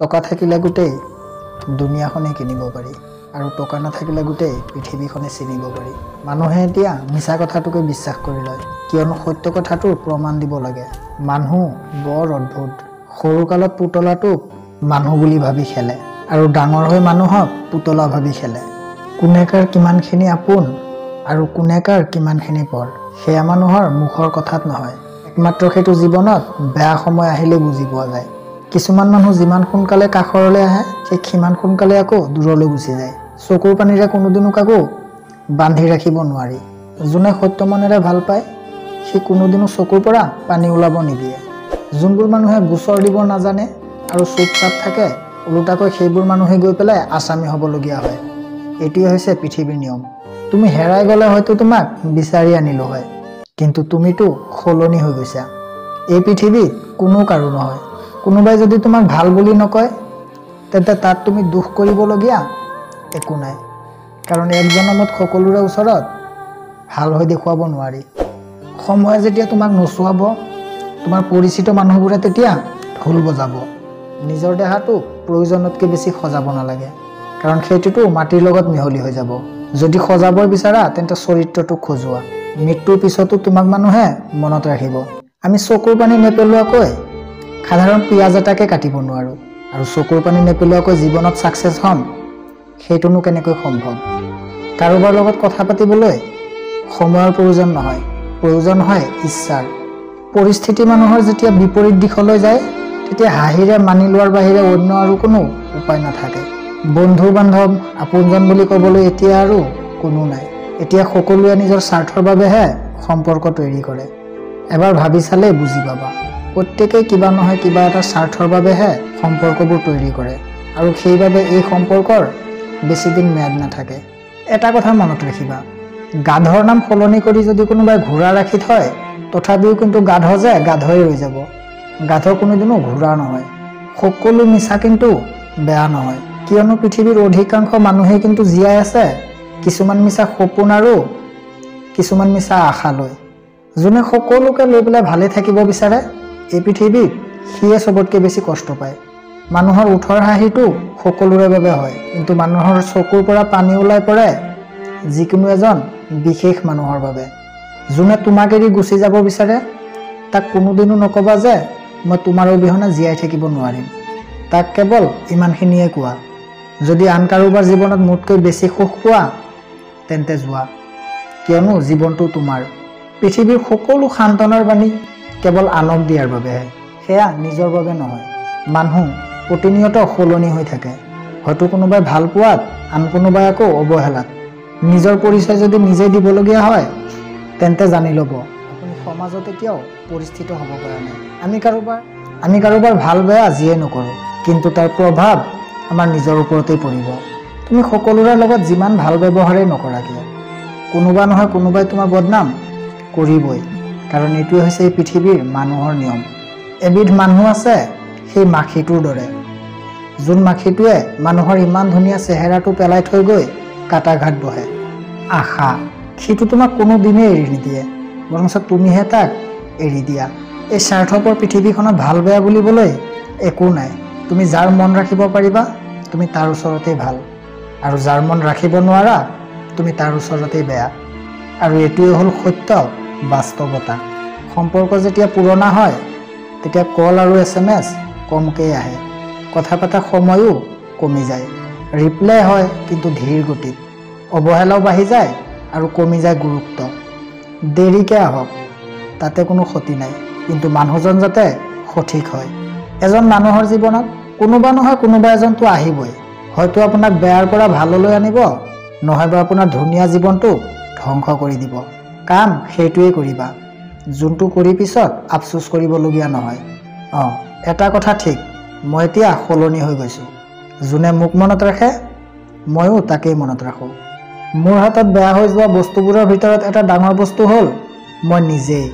টকা থাকিলে গোটেই দুনিয়াখনেই কিনিব পাৰি আৰু টকা নাথাকিলে গোটেই পৃথিৱীখনে চিনিব পাৰি। মানুহে এতিয়া মিছা কথাটোকে বিশ্বাস কৰি লয়, কিয়নো সত্য কথাটোৰ প্ৰমাণ দিব লাগে। মানুহ বৰ অদ্ভুত। সৰুকালত পুতলাটোক মানুহ বুলি ভাবি খেলে আৰু ডাঙৰ হৈ মানুহক পুতলা ভাবি খেলে। কোনে কাৰ কিমানখিনি আপোন আৰু কোনে কাৰ কিমানখিনি পৰ, সেয়া মানুহৰ মুখৰ কথাত নহয়, একমাত্ৰ সেইটো জীৱনত বেয়া সময় আহিলে বুজি পোৱা যায়। কিছুমান মানুহ যিমান সোনকালে কাষৰলৈ আহে, ঠিক সিমান সোনকালে আকৌ দূৰলৈ গুচি যায়। চকুৰ পানীৰে কোনোদিনো কাকো বান্ধি ৰাখিব নোৱাৰি। যোনে সত্য মনেৰে ভাল পায়, সি কোনোদিনো চকুৰ পৰা পানী ওলাব নিদিয়ে। যোনবোৰ মানুহে গোচৰ দিব নাজানে আৰু চুপচাপ থাকে, ওলোটাকৈ সেইবোৰ মানুহে গৈ পেলাই আচামী হ'বলগীয়া হয়। এইটোৱে হৈছে পৃথিৱীৰ নিয়ম। তুমি হেৰাই গ'লে হয়তো তোমাক বিচাৰি আনিলোঁ হয়, কিন্তু তুমিতো সলনি হৈ গৈছা। এই পৃথিৱীত কোনো কাৰো নহয়। কোনোবাই যদি তোমাক ভাল বুলি নকয়, তেন্তে তাত তুমি দুখ কৰিবলগীয়া একো নাই, কাৰণ এক জনমত সকলোৰে ওচৰত ভাল হৈ দেখুৱাব নোৱাৰি। সময়ে যেতিয়া তোমাক নচুৱাব, তোমাৰ পৰিচিত মানুহবোৰে তেতিয়া ঢোল বজাব। নিজৰ দেহাটোক প্ৰয়োজনতকৈ বেছি সজাব নালাগে, কাৰণ সেইটোতো মাটিৰ লগত মিহলি হৈ যাব। যদি সজাব বিচাৰা, তেন্তে চৰিত্ৰটোক সজোৱা। মৃত্যুৰ পিছতো তোমাক মানুহে মনত ৰাখিব। আমি চকুৰ পানী নেপেলোৱাকৈ সাধাৰণ পিঁয়াজ এটাকে কাটিব নোৱাৰোঁ, আৰু চকুৰ পানী নেপেলোৱাকৈ জীৱনত ছাকচেছ হ'ম, সেইটোনো কেনেকৈ সম্ভৱ? কাৰোবাৰ লগত কথা পাতিবলৈ সময়ৰ প্ৰয়োজন নহয়, প্ৰয়োজন হয় ইচ্ছাৰ। পৰিস্থিতি মানুহৰ যেতিয়া বিপৰীত দিশলৈ যায়, তেতিয়া হাঁহিৰে মানি লোৱাৰ বাহিৰে অন্য আৰু কোনো উপায় নাথাকে। বন্ধু বান্ধৱ, আপোনজন বুলি ক'বলৈ এতিয়া আৰু কোনো নাই। এতিয়া সকলোৱে নিজৰ স্বাৰ্থৰ বাবেহে সম্পৰ্ক তৈৰি কৰে। এবাৰ ভাবি চালেই বুজি পাবা, প্ৰত্যেকেই কিবা নহয় কিবা এটা স্বাৰ্থৰ বাবেহে সম্পৰ্কবোৰ তৈৰি কৰে, আৰু সেইবাবে এই সম্পৰ্কৰ বেছিদিন ম্যাদ নাথাকে। এটা কথা মনত ৰাখিবা, গাধৰ নাম সলনি কৰি যদি কোনোবাই ঘোঁৰা ৰাখি থয়, তথাপিও কিন্তু গাধ যে গাধই ৰৈ যাব। গাধ কোনোদিনো ঘোঁৰা নহয়। সকলো মিছা কিন্তু বেয়া নহয়, কিয়নো পৃথিৱীৰ অধিকাংশ মানুহেই কিন্তু জীয়াই আছে কিছুমান মিছা সপোন আৰু কিছুমান মিছা আশা লৈ। যোনে সকলোকে লৈ পেলাই ভালে থাকিব বিচাৰে, এই পৃথিৱীত সিয়ে চবতকৈ বেছি কষ্ট পায়। মানুহৰ ওঠৰ হাঁহিটো সকলোৰে বাবে হয়, কিন্তু মানুহৰ চকুৰ পৰা পানী ওলাই পৰে যিকোনো এজন বিশেষ মানুহৰ বাবে। যোনে তোমাক এৰি গুচি যাব বিচাৰে, তাক কোনোদিনো নক'বা যে মই তোমাৰ অবিহনে জীয়াই থাকিব নোৱাৰিম। তাক কেৱল ইমানখিনিয়ে কোৱা, যদি আন কাৰোবাৰ জীৱনত মোতকৈ বেছি সুখ পোৱা, তেন্তে যোৱা, কিয়নো জীৱনটো তোমাৰ। পৃথিৱীৰ সকলো সান্তনাৰ বাণী কেৱল আনক দিয়াৰ বাবেহে, সেয়া নিজৰ বাবে নহয়। মানুহ প্ৰতিনিয়ত সলনি হৈ থাকে, হয়তো কোনোবাই ভাল পোৱাত, আন কোনোবাই আকৌ অৱহেলাত। নিজৰ পৰিচয় যদি নিজে দিবলগীয়া হয়, তেন্তে জানি ল'ব আপুনি সমাজত এতিয়াও পৰিস্থিত হ'ব পৰা নাই। আমি কাৰোবাৰ ভাল বেয়া যিয়ে নকৰোঁ, কিন্তু তাৰ প্ৰভাৱ আমাৰ নিজৰ ওপৰতেই পৰিব। তুমি সকলোৰে লগত যিমান ভাল ব্যৱহাৰেই নকৰা কিয়, কোনোবা নহয় কোনোবাই তোমাৰ বদনাম কৰিবই, কাৰণ এইটোৱে হৈছে এই পৃথিৱীৰ মানুহৰ নিয়ম। এবিধ মানুহ আছে সেই মাখিটোৰ দৰে, যোন মাখিটোৱে মানুহৰ ইমান ধুনীয়া চেহেৰাটো পেলাই থৈ গৈ কাটাঘাত বহে। আশা সিটো তোমাক কোনো দিনেই এৰি নিদিয়ে, বৰঞ্চ তুমিহে তাক এৰি দিয়া। এই স্বাৰ্থপৰ পৃথিৱীখনত ভাল বেয়া বুলিবলৈ একো নাই। তুমি যাৰ মন ৰাখিব পাৰিবা, তুমি তাৰ ওচৰতেই ভাল, আৰু যাৰ মন ৰাখিব নোৱাৰা, তুমি তাৰ ওচৰতেই বেয়া। আৰু এইটোৱে হ'ল সত্য বাস্তৱতা। সম্পৰ্ক যেতিয়া পুৰণা হয়, তেতিয়া কল আৰু SMS কমকৈ আহে, কথা পতা সময়ো কমি যায়, ৰিপ্লাই হয় কিন্তু ধীৰ গতিত, অৱহেলাও বাঢ়ি যায় আৰু কমি যায় গুৰুত্ব। দেৰিকৈ আহক, তাতে কোনো ক্ষতি নাই, কিন্তু মানুহজন যাতে সঠিক হয়। এজন মানুহৰ জীৱনত কোনোবা নহয় কোনোবা এজনতো আহিবই, হয়তো আপোনাক বেয়াৰ পৰা ভাললৈ আনিব, নহয়বা আপোনাৰ ধুনীয়া জীৱনটো ধ্বংস কৰি দিব। কাম সেইটোৱেই কৰিবা যোনটো কৰি পিছত আফচোচ কৰিবলগীয়া নহয়। অঁ, এটা কথা ঠিক, মই এতিয়া সলনি হৈ গৈছোঁ। যোনে মোক মনত ৰাখে, ময়ো তাকেই মনত ৰাখোঁ। মোৰ হাতত বেয়া হৈ যোৱা বস্তুবোৰৰ ভিতৰত এটা ডাঙৰ বস্তু হ'ল মই নিজেই।